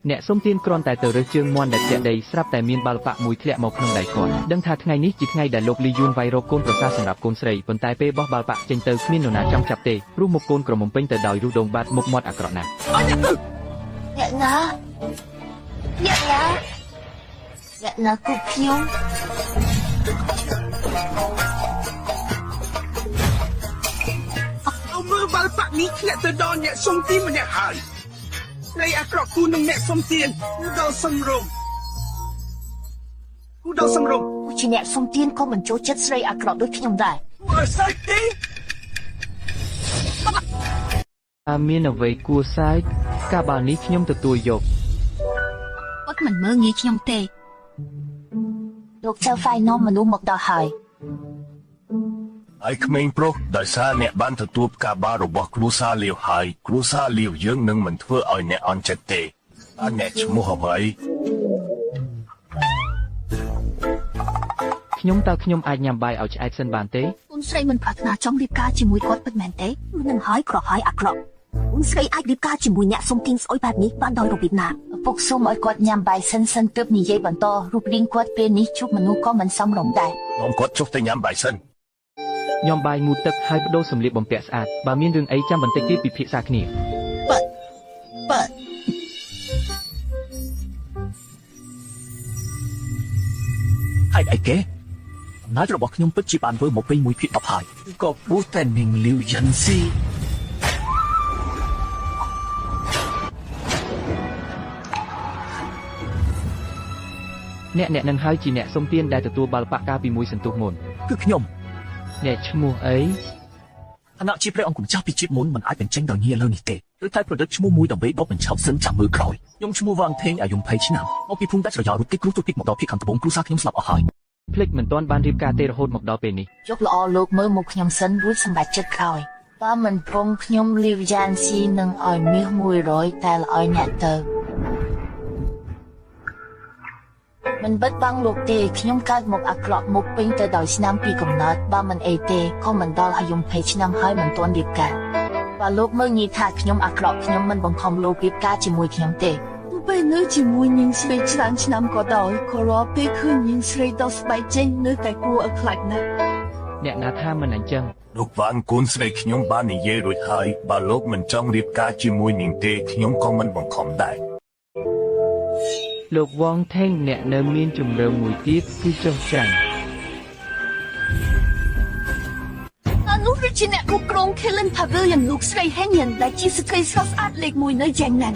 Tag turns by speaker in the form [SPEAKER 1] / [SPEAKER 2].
[SPEAKER 1] អ្នកសុំទានគ្រាន់តែទៅរើសជើងមាន់ដែលធ្លាក់ដីស្រាប់តែមានបាល់ប៉ាក់មួយធ្លាក់មកក្នុងដៃគាត់ដឹងថាថ្ងៃនេះជាថ្ងៃដែលលោកលីយួនវាយរកកូនប្រសាសម្រាប់កូនស្រីប៉ុន្តែពេលបោះបាល់ប៉ាក់ចេញទៅគ្មាននរណាចង់ចាប់ទេព្រោះមុខកូនក្រមុំពេញទៅដោយរុះដូងបាតមុខមាត់អាក្រក់ណាស់
[SPEAKER 2] អ្នកណាអ្នកណាអ្នកណាគូខ្ញុំ
[SPEAKER 3] អើមើលបាល់ប៉ាក់នេះធ្លាក់ទៅដល់អ្នកសុំទានម្នាក់ហើយស្រីអាក្រក់គូនឹងអ្នកសុំទានគូដល់សំរុំគូដល់សំរុំ
[SPEAKER 2] ជាអ្នកសុំទានក៏មិនចូលចិត្តស្រីអាក្រក់ដូចខ្ញុំដែរ
[SPEAKER 3] គូឲ្យសើចទេ
[SPEAKER 1] តើមានអ្វីគួរសើចការបាល់នេះខ្ញុំទទួលយក
[SPEAKER 4] គាត់មិនមើលងាយខ្ញុំទេ
[SPEAKER 2] លោកចៅហ្វៃនាំមនុស្សមកដល់ហើយ
[SPEAKER 5] ហើយក្មេងប្រុសដោយសារអ្នកបានទទួលផ្កាបារបស់គ្រួសារលាវហើយគ្រួសារលាវយើងនឹងមិនធ្វើឲ្យអ្នកអន់ចិត្តទេអើអ្នកឈ្មោះអ្វី
[SPEAKER 1] ខ្ញុំតើខ្ញុំអាចញ៉ាំបាយឲ្យឆ្អែតសិនបានទេ
[SPEAKER 4] អូនស្រីមិនប្រាថ្នាចង់រៀបការជាមួយគាត់ពិតមែនទេនឹងហើយក្រហើយអាក្រក់អូនស្រីអាចរៀបការជាមួយអ្នកសុំទានស្អុយបែបនេះបានដោយរបៀបណា
[SPEAKER 2] ឪពុកសូមឲ្យគាត់ញ៉ាំបាយសិនសិនទើបនិយាយបន្តរូបរាងគាត់ពេលនេះជួបមនុស្សក៏មិនសមរម្យដែរ
[SPEAKER 5] នាំគាត់ចុះទៅញ៉ាំបាយសិន
[SPEAKER 1] ញ៉ាំបាយងូតទឹកហើយបដូរសម្លៀកបំពាក់ស្អាតបើមានរឿងអីចាំបន្តិចទៀតពិភាក្សាគ្នា
[SPEAKER 2] បើ
[SPEAKER 6] ហេតុអីគេអំណាចរបស់ខ្ញុំពិតជាបានធ្វើមកពេញមួយភាគ10ហើយក៏ព្រោះតែនាងលីវយ៉ាន់ស៊ី
[SPEAKER 1] អ្នកអ្នកនឹងហើយជាអ្នកសុំទានដែលទទួលបាល់ប៉ាក់កាលពីមួយសន្ទុះមុន
[SPEAKER 6] គឺខ្ញុំ
[SPEAKER 1] អ្នកឈ្មោះអី
[SPEAKER 6] ឋានៈជាព្រះអង្គម្ចាស់ពីជាតិមុនមិនអាចបញ្ចេញដោយងាយលើនេះទេឬតែប្រឌិតឈ្មោះមួយដើម្បីបបបញ្ឆោតសិនចាំមើលក្រោយខ្ញុំឈ្មោះវ៉ាងថេងអាយុ20ឆ្នាំមកពីភូមិដាច់ស្រយាលរុតតិចគ្រោះទុតិចមកដល់ភាគខាងត្បូងគ្រួសារខ្ញុំស្លាប់អស់ហើយ
[SPEAKER 1] ភ្លេចមិនទាន់បានរៀបការទេរហូតមកដល់ពេលនេះ
[SPEAKER 2] ជប់ល្អលោកមើលមុខខ្ញុំសិនរួចសម្រេចចិត្តក្រោយបើមិនព្រមខ្ញុំលីវយ៉ានស៊ីនឹងឲ្យមាស100តែឲ្យអ្នកទៅមិនបិទបាំងលោកទេខ្ញុំកើតមកអាក្រក់មុខពេញទៅដោយស្នាមពីកំណើតបើមិនអីទេក៏មិនដល់អាយុ20ឆ្នាំហើយមិនទាន់រៀបការបើលោកមើលងាយថាខ្ញុំអាក្រក់ខ្ញុំមិនបង្ខំលោករៀបការជាមួយខ្ញុំទេ
[SPEAKER 7] ពេលនៅជាមួយនាងស្រីច្រើនឆ្នាំក៏ដោយក៏រាល់ពេលឃើញនាងស្រីដោះស្បែកចេញនៅតែគួរឲ្យខ្លាចណាស់
[SPEAKER 1] អ្នកណាថាមិនអញ្ចឹង
[SPEAKER 5] លោកវ៉ាងកូនស្រីខ្ញុំបាននិយាយរួចហើយបើលោកមិនចង់រៀបការជាមួយនាងទេខ្ញុំក៏មិនបង្ខំដែរ
[SPEAKER 1] លោកវងថេងអ្នកនៅមានជំរឿមួយទៀតគឺចុះចាញ់
[SPEAKER 7] អានោះគឺជាអ្នកគ្រប់គ្រង Kellen Pavilion លោកស្រី Henyan ដែលជាស្ត្រីស្រស់ស្អាតលេខ1នៅយ៉ាងណាន